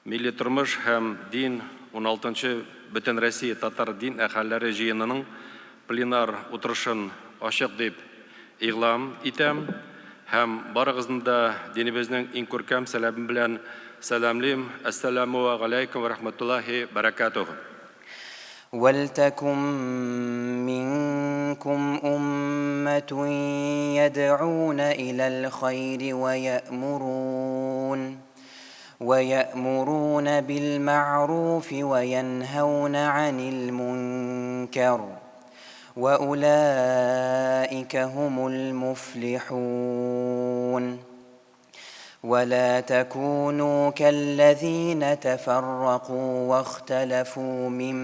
Милли тормыш һәм дин уналтынчы Бөтенроссия татар дин әһелләре җыенының пленар утырышын ачык дип игълан итәм һәм барыгызны да динебезнең иң күркәм сәламе белән сәламлим. Әссәламү галәйкүм вә рәхмәтуллаһи бәрәкәтүһ. ولتكن منكم أمة يدعون إلى الخير ويأمرون بالمعروف وينهون عن المنكر وأولئك هم المفلحون ولا تكونوا كالذين تفرقوا واختلفوا من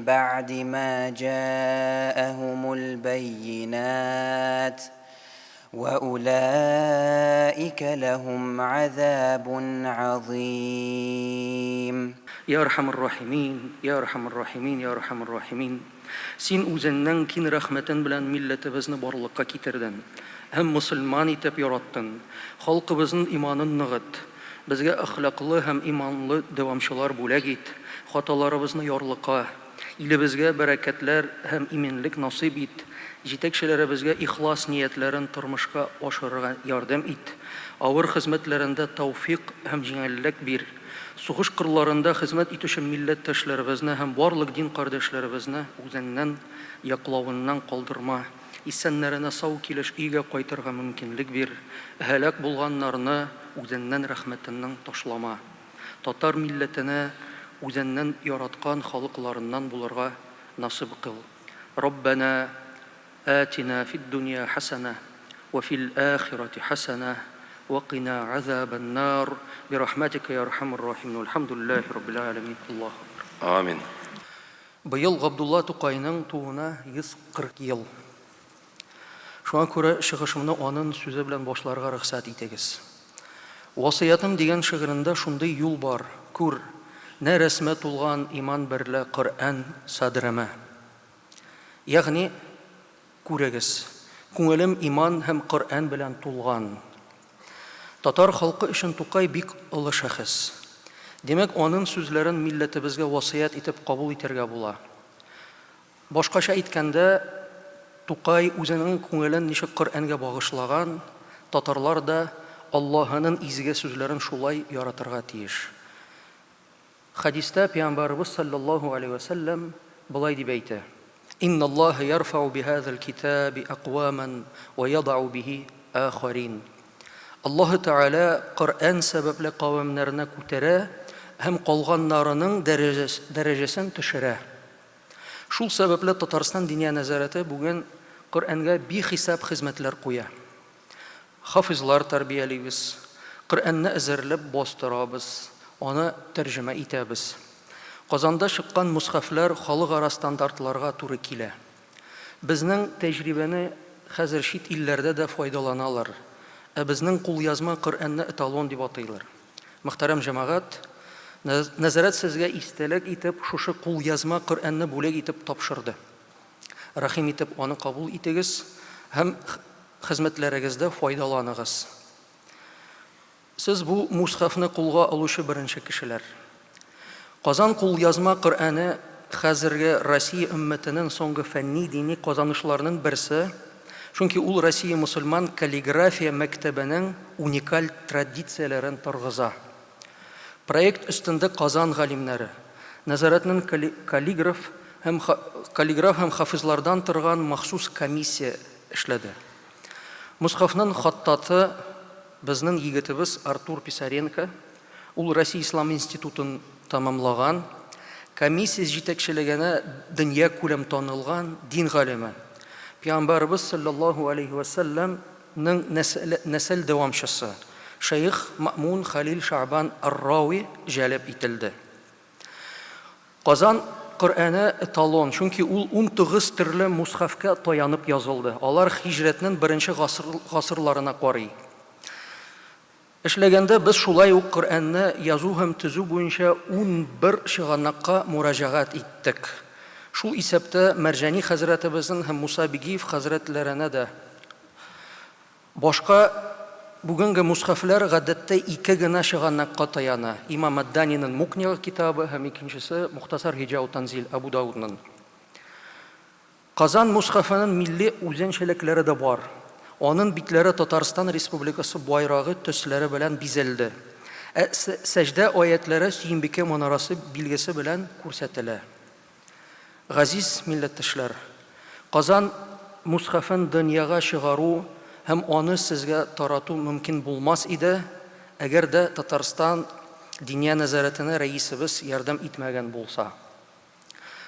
بعد ما جاءهم البينات وأولئك لهم عذاب عظيم. Йа Әрхәмер Рахимин, йа Әрхәмер Рахимин, йа Әрхәмер Рахимин! Син Үзеңнең киң рәхмәтең белән милләтебезне барлыкка китердең һәм мөселман итеп яраттың. Халкыбызның иманын ныгыт. Безгә әхлаклы һәм иманлы дәвамчылар бүләк ит. Хаталарыбызны ярлыка. Илебезгә бәрәкәтләр һәм иминлек насыйп ит. Җитәкчеләребезгә ихлас ниятләрен тормышка ашырырга ярдәм ит. Авыр хезмәтләрендә тәүфыйк һәм җиңеллек бир. Сугыш кырларында хезмәт итүче милләттәшләребезне һәм барлык дин кардәшләребезне үзеңнең яклавыннан калдырма. Исәннәренә сау килеш өйгә кайтырга мөмкинлек бир. Һәлак булганнарны үзеңнең рәхмәтеңнән ташлама. Татар милләтенә үзеңнең яраткан халыкларыннан булырга насыйп кыл. Раббәнә атина фид-дунья хәсәнә вә фил-ахирәти хәсәнә вә кина газабән-нар бирахмәтикә йә әрхәмәр рахимин вәлхәмдүлилләһи раббил галәмин. Аллаһу әкбәр. Амин. Быел Габдулла Тукайның тууына 140 ел. Шуңа күрә чыгышымны анын сүзе белән башларга рөхсәт итегез. Васыятем дигән шигырендә шундый юл бар, Күр, нә рәсмә тулган иман берлә Коръән садремә. Ягъни, күрегез, күңелем иман һәм Коръән белән тулган. Татар халкы өчен Тукай бик олы шәхес. Димәк, анын сүзләрен милләтебезгә васыять итеп кабул итәргә була. Башкача әйткәндә, Тукай үзенең күңелен ничек Коръәнгә багышлаган, татарлар да Аллаһының изге сүзләрен шулай яратырга тиеш. Хәдистә Пәйгамбәребез салләллаһу галәйһи вә сәлләм болай дип әйтә, Инналлаһа ярфәү биһазәл китаби әкъвамән вә ядау бихи ахарин. Аллаһы Тәгалә Коръән сәбәпле кавемнәрне күтәрә һәм калганнарының дәрәҗәсен төшерә. Шул сәбәпле Татарстан Диния нәзарәте бүген Коръәнгә бихисап хезмәтләр куя. Хафизлар тәрбиялибез, Коръәнне әзерләп бастырабыз, аны тәрҗемә итәбез. Казанда чыккан мусхәфләр халыкара стандартларга туры килә. Безнең тәҗрибәне хәзер чит илләрдә дә файдаланалар, ә безнең кулъязма Коръәнне эталон дип атыйлар. Мөхтәрәм җәмәгать, нәзарәт сезгә истәлек итеп шушы кулъязма Коръәнне бүләк итеп тапшырды. Рәхим итеп аны кабул итегез һәм хезмәтләрегездә файдаланыгыз. Сез бу мусхәфне кулга алучы беренче кешеләр. Казан кулъязма Коръәне хәзерге Россия өммәтенең соңгы фәнни-дини казанышларының берсе, чөнки ул Россия мөселман каллиграфия мәктәбенең уникаль традицияләрен торгыза. Проект өстендә Казан галимнәре, нәзарәтнең каллиграф һәм каллиграф һәм хафизлардан торган махсус комиссия эшләде. Мосхафның хаттаты безнең егетебез Артур Писаренко, ул Россия ислам институтын тәмамлаган, комиссия җитәкчелегенә дөньякүләм танылган дин галиме, Пәйгамбәребез салләллаһу алейһи вә сәлләм ның нәсел дәвамчысы, шәех Мәэмун Хәлил Шәгъбан ар-Рави җәлеп ителде. Казан Коръәне эталон, чөнки ул 19 төрле мусхәфкә таянып язылды, алар һиҗрәтнең беренче гасырларына карый. Эшләгәндә без шулай ук Коръәнне язу һәм төзү буенча 11 чыганакка мөрәҗәгать иттек. Шул исәптә Мәрҗани хәзрәтебезнең һәм Муса Бигиев хәзрәтләренә дә. Башка Бүгенге мусхәфләр гадәттә ике генә чыганакка таяна, имам әд-Данинын Мукнига китабы һәм икенчесе Мухтасар Һиҗау Танзил Әбу Дауднын. Казан мусхәфенен милли үзенчәлекләре дә бар. Анын битләре Татарстан Республикасы байрагы төсләре белән бизәлде. Ә сәҗдә аятьләре Сөембикә манарасы билгесе белән күрсәтелә. Газиз милләттәшләр! Казан мусхәфен дөньяга чыгару һәм аны сезгә тарату мөмкин булмас иде, әгәр дә Татарстан Диния нәзарәтенә рәисебез ярдәм итмәгән булса.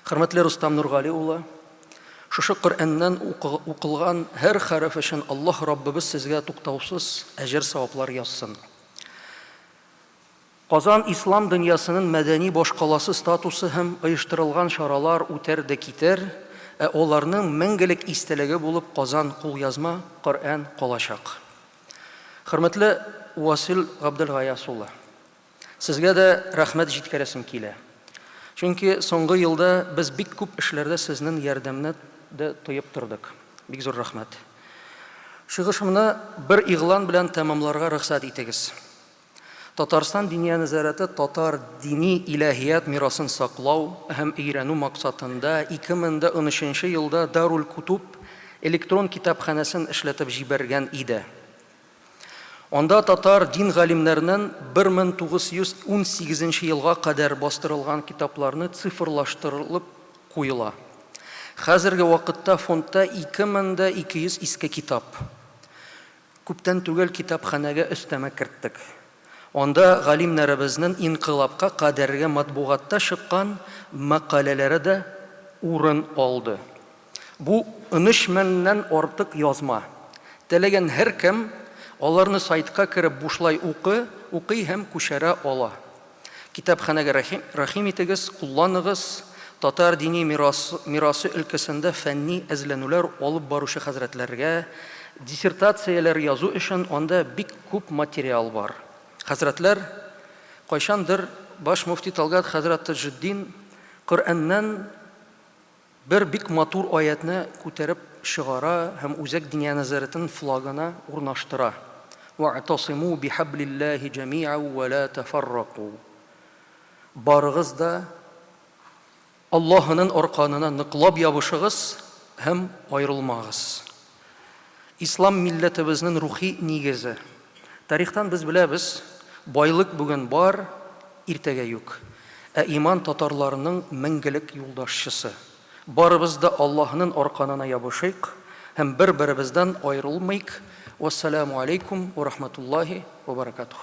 Хөрмәтле Рустам Нургали улы, шушы Коръәннән укылган һәр хәреф өчен Аллаһ Раббыбыз сезгә туктаусыз әҗер-саваплар язсын. Казан ислам дөньясынын мәдәни башкаласы статусы һәм оештырылган чаралар үтәр дә китәр, ә аларның мәңгелек истәлеге булып Казан кулъязма Коръән калачак. Хөрмәтле Васил Габделгаяс улы, сезгә дә рәхмәт җиткерәсем килә. Чөнки соңгы елда без бик күп эшләрдә сезнен ярдәмне дә тоеп тордык. Бик зур рәхмәт. Чыгышымны бер игълан белән тәмамларга рөхсәт итегез. Татарстан Диния нәзарәте татар дини илаһият мирасын саклау һәм өйрәнү максатында 2013 нче елда Даруль-Кутуб электрон китапханәсен эшләтеп җибәргән иде. Анда татар дин галимнәреннән 1918 нче елга кадәр бастырылган китапларны цифрлаштырылып куела. Хәзерге вакытта фондта 2200 иске китап. Күптән түгел китапханәгә өстәмә керттек. Анда галимнәребезнен инкыйлабка кадәрге матбугатта чыккан мәкаләләре дә урын алды. Бу унөч меңнән артык язма. Теләгән һәркем аларны сайтка кереп бушлай укы, укый һәм күчерә ала. Китапханәгә рәхим, рәхим итегез, кулланыгыз. Татар дини мирас, мирасы өлкәсендә фәнни эзләнүләр алып баручы хәзрәтләргә диссертацияләр язу өчен анда бик күп материал бар. Хәзрәтләр, кайчандыр баш мөфти Талгат хәзрәт Таҗетдин Коръәннән Бер бик матур аятьне күтәреп чыгара һәм Үзәк Диния нәзарәтенең флагына урнаштыра, Вәгътасиму бихәблиллаһи җәми'әү вә лә тәфәррәку. Барыгыз да Аллаһының арканына ныклап ябышыгыз һәм аерылмагыз. Ислам милләтебезнең рухи нигезе. Тарихтан без беләбез, байлык бүген бар, иртәгә юк. Ә иман татарларның мәңгелек юлдашчысы. Барыбыз да Аллаһнын арканына ябышыйк һәм бер-беребездән аерылмыйк. Вәссәламү алейкум вә рахматуллаһи вә баракатуһ.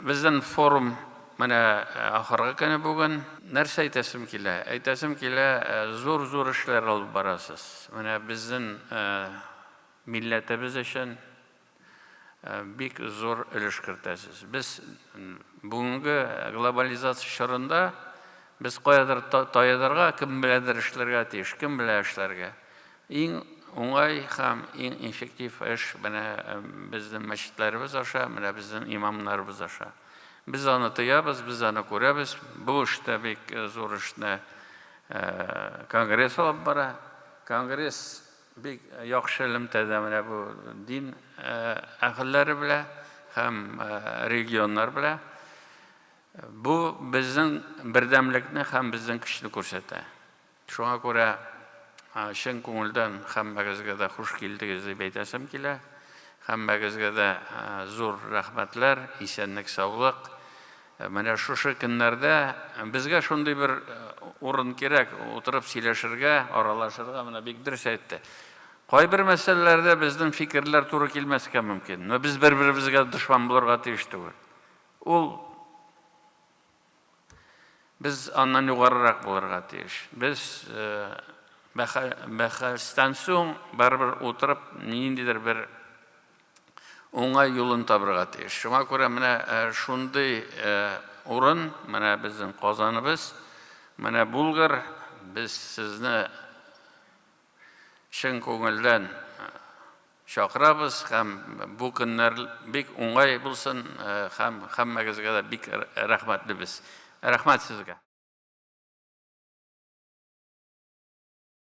Безнең форум менә ахыргы көне бүген. Нәрсә әйтәсем килә? Әйтәсем килә, зур-зур эшләр алып барасыз. Менә безнең милләтебез өчен бик зур өлеш кертәсез. Без бүгенге глобализация чорында без каядыр таянырга, кем беләдер эшләргә тиеш, кем белә эшләргә. Иң уңай һәм иң эффектив эш менә безнең мәчетләребез аша, менә безнең имамнарыбыз аша. Без аны тоябыз, без аны күрәбез. Бу эштә бик зур эшне конгресс алып бара. Конгресс бик яхшы элемтәдә менә бу дин әһелләре белән һәм регионнар белән. Бу безнең бердәмлекне һәм безнең көчне күрсәтә. Шуңа күрә чын күңелдән һәммәгезгә дә хуш килдегез дип әйтәсем килә. Һәммәгезгә дә зур рәхмәтләр, исәнлек-саулык. Менә шушы көннәрдә безгә шундый бер урын кирәк, утырып сөйләшергә, аралашырга, менә бик дөрес әйтте. Кайбер мәсьәләләрдә безнең фикерләр туры килмәскә мөмкин, но без бер-беребезгә дошман булырга тиеш түгел. Ул Без аннан югарырак булырга тиеш. Без бәхәстән соң барыбер утырып ниндидер бер уңай юлын табырга тиеш. Шуңа күрә менә шундый урын, менә безнең Казаныбыз, менә Булгар, без сезне чын күңелдән чакырабыз һәм бу көннәр бик уңай булсын һәм һәммәгезгә дә бик рәхмәтлебез. Рәхмәт сезгә.